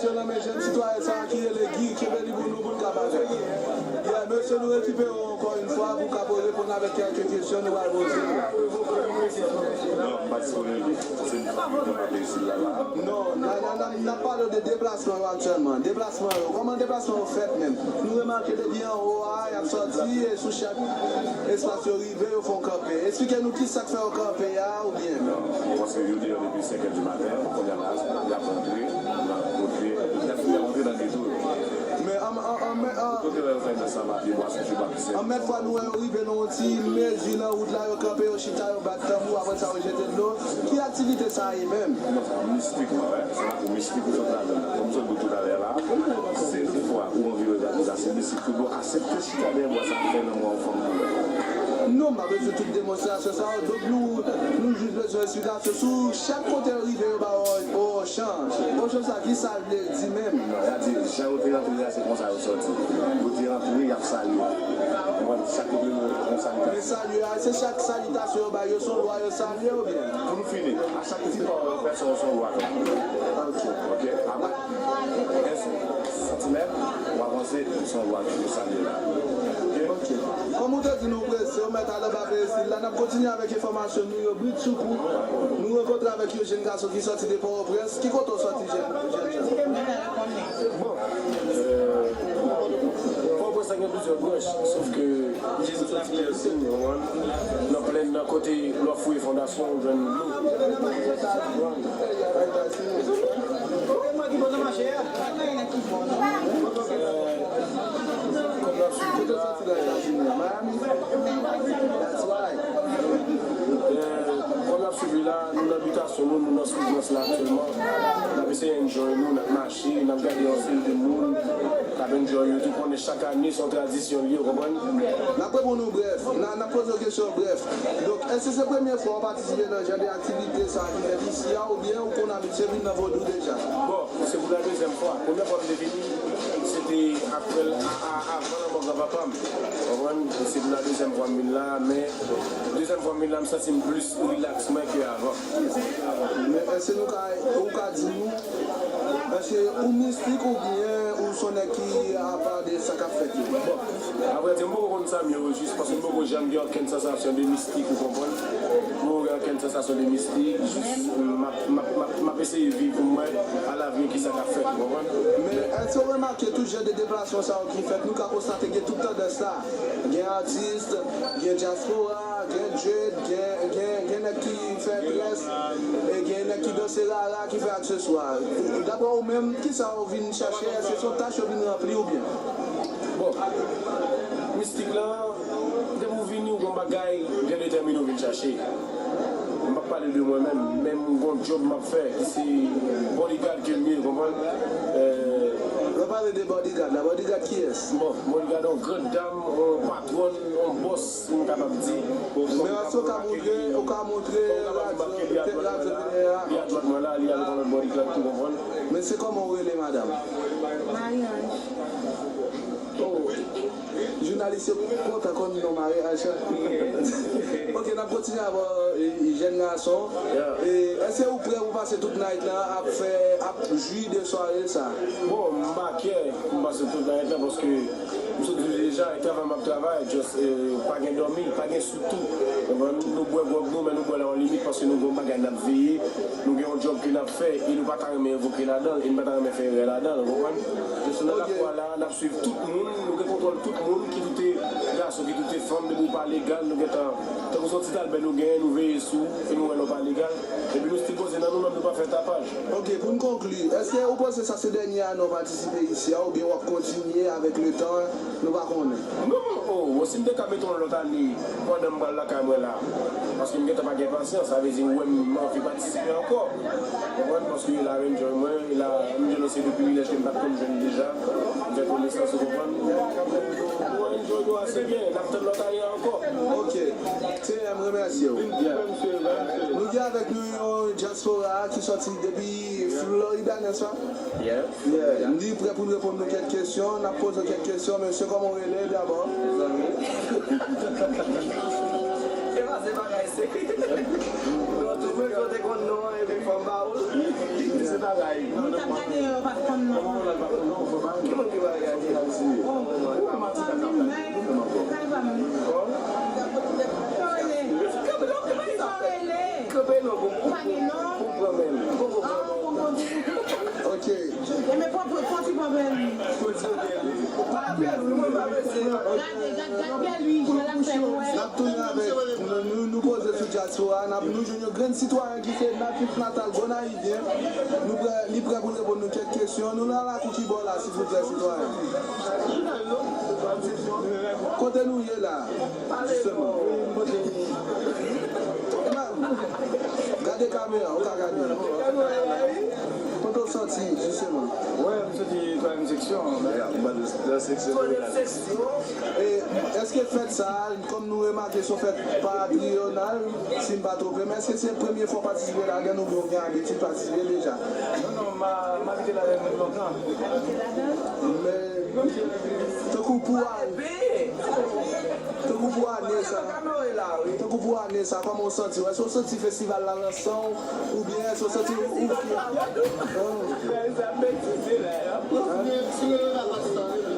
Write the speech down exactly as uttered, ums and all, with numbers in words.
Nan men jèn sitwayen sa a ki rele Guy, kenbe li pou nou, pou n ka bagay. Yeah, mesye, nou rekipere w ankò yon fwa pou w ka reponn avèk kèlke kesyon nou pral poze. Non, m pa disponib. Se m ki pa pe isit la, la. Non, n a, n a, n a, n ap pale w de deplasman yo aktyèlman. Deplasman yo, kòman deplasman yo fèt menm? Nou remake depi anwo a, y ap sòti, e sou chak espas yo rive, yo fè yon kanpe. Esplike nou ki sa k fè yo kanpe a, oubyen? Non, paske yo deyò depi senkè di maten, kounye a la, y ap rantre nan kote, y ap, y ap rantre nan geto yo. Men an, an, an, men an, kote yo fè nan sanmati, bwason, chou, pa. An mèt fwa nou wè yo rive nan yon ti mezi nan wout la, yo kanpe, yo chita, yo bat tanbou, apre sa yo jete dlo. Ki aktivite sa ye menm? Non, sa mistik, mwen, wè. Se yon kou mistik ou sot ladan l. Kòm m sot di w toutalè la, se yon fwa ou anvi realize sa, se mistik. Fò w aksepte chita dèyè bwa sa, fè lanmou a yon fanm pou wè. Non, m pa bezwen tout demonstrasyon sa yo. Donk nou, nou jis bezwen esplikasyon sou chak kote yo rive, yo ba yo yon, yon chan. Yon chan sa, ki sa l vle di menm? Non, y a di, jan yo te rantre a, se konsa yo sòti. Yo te rantre, y ap salye. Mwen, chak kote nou, nou salye. Men salye a, se chak salitasyon yo bay yo, se yon lwa yo salye oubyen? Pou nou fini, a chak ti pa yo fè, se yon, se yon lwa tou. Ok. Ok? Apre, en santimèt, w avanse, se yon lwa tou, yo salye la. Ok? Ok. Kòm ou te di nou prese, ou mèt al anba peristèl la, n ap kontinye avèk enfòmasyon nou yo, brit sou kou. Nou rankontre avèk yon jèn gason ki sòti de Pòtoprens. Ki kote w sòti, jèn, jèn jan? Bon, euh, Pòtoprens la gen plizyè branch, sòf ke Jezi sòti Pèsin, w konprann? Nan plèn nan, kote lè w fouye fondasyon, ou jwenn dlo. Kòm n ap swiv la, kòm n ap swiv la, nou nan bitasyon nou, nou nan souvnans la aktyèlman. N ap eseye enjoy nou, n ap mache, n ap gade yon seri de moun k ap enjoy yo tou, konnen chak ane se yon tradisyon li ye, w konprann? N ap reponn ou brèf, n a, n ap poze w kesyon brèf. Donk, èske se premye fwa w patisipe nan jan de aktivite sa a ki fèt isi a, oubyen ou konn abitye vin nan vodou deja? Bon, se pou la dezyèm fwa. Premyè fwa m te vini, se te apre, a, a, avan lanmò granpapa m. Ou konprann? Se pou la dezyèm fwa m vin la, men dezyèm fwa m vin la, m santi m plis rilaks mwen ke avan. Men èske nou ka, ou ka di nou, èske ou mistik oubyen ou se yon nèg ki apa de sa k ap fèt yo? Bon, avrèdi, m poko konn sa m ye ojis, paske m poko janm gen okenn sansasyon de mistik, ou konprann? M poko gen okenn sansasyon de mistik, jis m ap, m ap, m ap, m ap eseye viv pou m wè alavni kisa k ap fèt, ou konprann? Men èske w remake tout jan de deplasman sa yo ki fèt, nou ka konstate gen tout tandans sa, gen atis, gen dyaspora, gen dread, gen, gen, gen nèg ki fè drès, e gen nèg ki danse rara, ki fè akseswa. Daprè ou menm, kisa w vin chache? Èske se yon tach yo vin ranpli oubyen? Bon, mistik la, depi w vini, ou gon bagay byen detèmine w vin chache. M p ap pale de mwen menm, men m gon djòb m ap fè, ki se bodyguard ke m ye, konprann? Euh, lè w pale de bodyguard la, bodyguard kiyès? Bon, bodyguard yon gran dam, yon patwòn, yon bòs, m kapab di. Men èske w ka montre, ou ka montre radyo, radyo tele a? Li adwat mwen la, li avèk yon lòt bodyguard tou, konprann? Men se kòman w rele, madanm? Marie-Ange. Oh, jounalis yo kontan konn non Marie-Ange. Ok, n ap kontinye avè w, e, jèn gason. Yeah. E, èske ou prè pou pase tout night lan ap fè, ap jwi de sware sa? Bon, m pa kè pou m pase tout night lan, paske m sot di w deja, e travay m ap travay, just, eh, pa gen dòmi, pa gen sou tou. Konprann? Nou bwè gwòg nou, men nou bwè l a yon limit, paske nou gen yon bagay n ap veye, nou gen yon djòb ke n ap fè, e nou pa ta renmen envoke ladan l, e nou pa ta renmen fè erè ladan l, ou konprann? Just nan lapwa la, n ap swiv tout moun, nou gen kontwòl tout moun, kit ou te gason, kit ou te fanm, depi w pa legal, nou gentan, tankou se yon ti talbè nou genyen, nou veye sou ou, e nou wè lè w pa legal, epi nou still poze nan nou menm, nou pa fè tapaj. Ok, pou n konkli, èske ou panse sa se dènye ane w patisipe isi a, oubyen w ap kontinye avèk letan, nou pa konnen? Non, non, oh, bon, si m te ka mete yon lòt ane pandan m pral lakay mwen la, paske m gentan pa gen pasyans, sa vle di m wè m anvi patisipe ankò. Konprann? Paske la enjoy mwen, la m jwenn yon seri de privilèj ke m pa t konn jwenn deja. M fè konesans, ou konprann? Nou enjoy nou ase byen, n ap tann lòt ane a ankò. Ok. T M, remèsye w. Yeah. Nou gen avèk nou yon dyaspora ki sòti depi Florida, nèspa? Yeah. Yeah. M di prè pou n reponn nou kèk kesyon. N ap poze w kèk kesyon. Mesye, kòman w rele dabò? Zanmi. E pa se bagay se. Non, tout moun yo te konn non an, epi fò m ba ou l. Se bagay. Moun k ap gade yo pa t konn non. Kanpe non, pou, pou, pou pran men. Ok. N ap tounen avèk nou, nou, nou poze sou dyaspora, n ap, nou jwenn yon grenn sitwayen ki se natif natal Gonayivyen. Nou prè, li prè pou l reponn nou kèk kesyon. Nou nan lakou ki bò la, silvouplè, sitwayen? Kote nou ye la, jisteman? Gade kamera, ou ka gade. Kote w soti, jisteman? Mwen, m soti twazyèm seksyon. E, èske fèt sa a, kòm nou remake, se yon fèt patriyonal, si m pa twonpe m, èske se premye fwa w patisipe ladan l oubyen w gen abitid patisipe deja? Non, non, m a, m abite ladan l lontan. Men, tankou pou a-, tankou pou ane sa, tankou pou ane sa, kòman w santi w? Èske w santi festival la nan san w, oubyen èske w santi ou, ou fye?